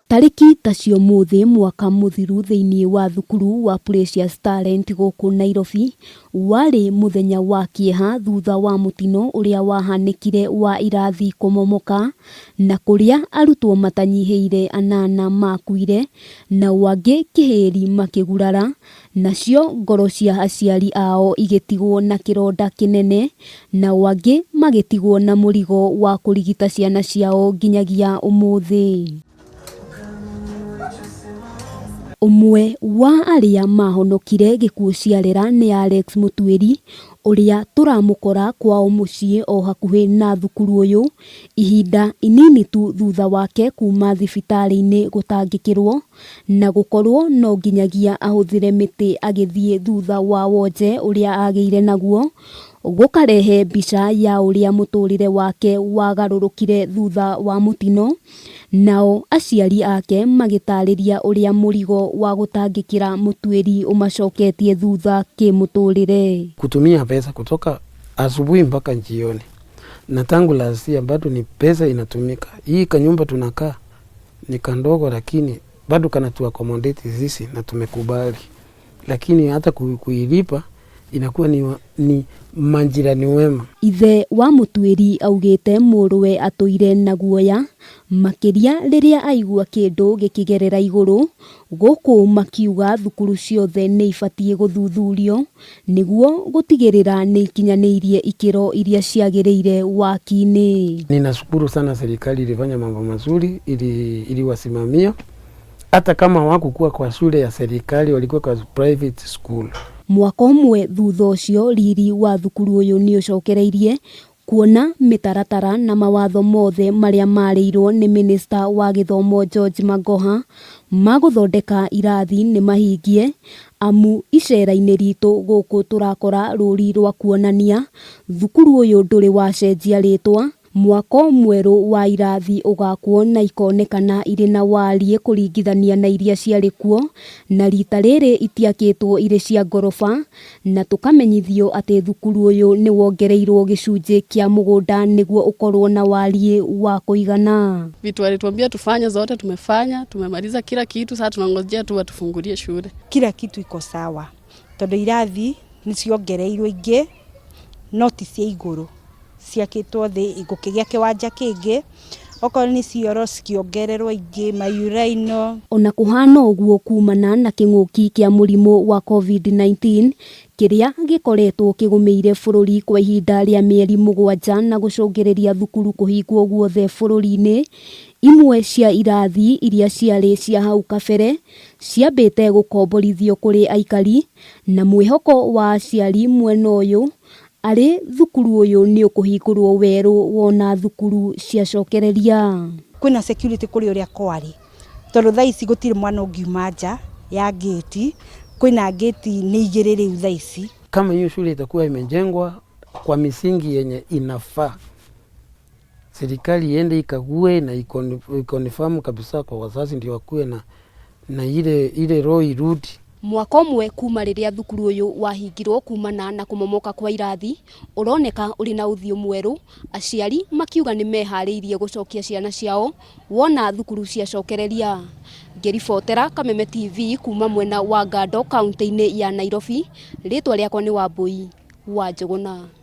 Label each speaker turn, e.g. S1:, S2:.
S1: Tarĩki ta cia ũmũthĩ mwaka mũthiru thĩinĩ wa thukuru wa Precious Talent gũkũ Nairobi, warĩ mũthenya wa kĩeha thutha wa mũtino ũrĩa wahanĩkire wa irathi kũmomoka na kũrĩa arutwo matanyihĩire anana makuire nao angĩ kĩhĩri makĩgurara, nacio ngoro cia aciari ao igĩtigwo na kĩronda kĩnene nao angĩ magĩtigwo na mũrigo wa kũrigita ciana ciao nginyagia ũmũthĩ. Ũmwe wa arĩa mahonokire gĩkuũ ciarera nĩ Alex Mũtuĩri, ũrĩa tũramũkora kwao mũciĩ o hakuhĩ na thukuru ũyũ, ihinda inini tu thutha wake kuma thibitarĩ-inĩ gũtangĩkĩrwo na gũkorwo no nginyagia ahũthĩre mĩtĩ agĩthiĩ thutha wa wonje ũrĩa agĩire naguo, gũkarehe mbica ya ũrĩa mũtũrĩre wake wagarũrũkire thutha wa mũtino. Nao aciari ake magĩtaarĩria ũrĩa mũrigo wa gũtangĩkĩra Mũtuĩri ũmacoketie thutha kĩmũtũrĩre.
S2: Kutumia pesa kutoka asubuhi mpaka jioni, na tangu last year bado ni pesa inatumika. Hii kanyumba tunakaa ni kandogo, lakini bado kanatu accommodate sisi na tumekubali, lakini hata kuilipa inakuwa ni majirani wema.
S1: Ithe wa Mũtuĩri augĩte mũrũwe atũire na guoya makĩria rĩrĩa aigua kĩndũ gĩkĩgerera igũrũ, gũkũ makiuga thukuru ciothe nĩ ibatiĩ gũthuthurio nĩguo gũtigĩrĩra nĩ ikinyanĩirie ikĩro iria ciagĩrĩire waki-inĩ.
S2: Ninashukuru sana serikali ilifanya mambo mazuri, iliwasimamia hata kama hawakukuwa kwa shule ya serikali, walikuwa kwa private school.
S1: Mwaka ũmwe thutha ũcio riri wa thukuru ũyũ nĩ ũcokereirie kuona mĩtaratara na mawatho mothe marĩa marĩirwo nĩ minista wa gĩthomo George Magoha ma gũthondeka irathi nĩ mahingie, amu icera-inĩ ritũ gũkũ tũrakora rũri rwa kuonania thukuru ũyũ ndũrĩ wacenjia rĩtwa. Mwako mwerũ wa irathi ũgakwo na ikonekana irĩ na wariĩ kũringithania na iria ciarĩ kuo, na rita rĩrĩ itiakĩtwo irĩ cia ngoroba, na tũkamenyithio atĩ thukuru ũyũ nĩ wongereirwo gĩcunjĩ kĩa mũgũnda nĩguo ũkorwo na wariĩ wa kũigana.
S3: Vitu walituambia tufanye zote tumefanya, tumemaliza kila kitu, sasa tunangojea tu watufungulie shule.
S4: Kila kitu iko sawa tondu irathi nĩ ciongereirwo ingĩ no ti cia igũrũ, ciakĩtwo thĩ gũkĩgĩa kĩwanja kĩngĩ, okorwo nĩ cioro cikĩongererwo ingĩ mayuraino.
S1: Ona kũhana ũguo kumana na kĩng'ũki kĩa mũrimũ wa COVID-19 kĩrĩa gĩkoretwo kĩgũmĩire bũrũri kwa ihinda rĩa mĩeri 7 na gũcũngĩrĩria thukuru kũhingwo guothe bũrũri-inĩ, imwe cia irathi iria ciarĩ cia hau kabere ciambĩte gũkomborithio kũrĩ aikari, na mwĩhoko wa aciari mwena ũyũ arĩ thukuru ũyũ nĩ ũkũhingũrwo werũ wona thukuru ciacokereria.
S4: Kwĩna security kũrĩ ũrĩa kwarĩ tondũ thaa ici gũtirĩ mwana ũngiuma nja ya ngĩti, kwĩna ngĩti nĩ igĩrĩ rĩu thaa ici.
S2: Kama hiyo shule itakuwa imejengwa kwa misingi yenye inafaa, serikali iende ikague na ikonfirm kabisa kwa wazazi ndio wakuwe na ile roho irudi.
S1: Mwaka ũmwe kuma rĩrĩa thukuru ũyũ wahingirwo kumana na kũmomoka kwa irathi, ũroneka ũrĩ na ũthiũ mwerũ, aciari makiuga nĩ meharĩirie gũcokia ciana ciao wona thukuru ciacokereria. Ngĩribotera Kameme TV kuma mwena wa Ngando kaunti-inĩ ya Nairobi, rĩtwa rĩakwa nĩ Wambui wa Njũgũna.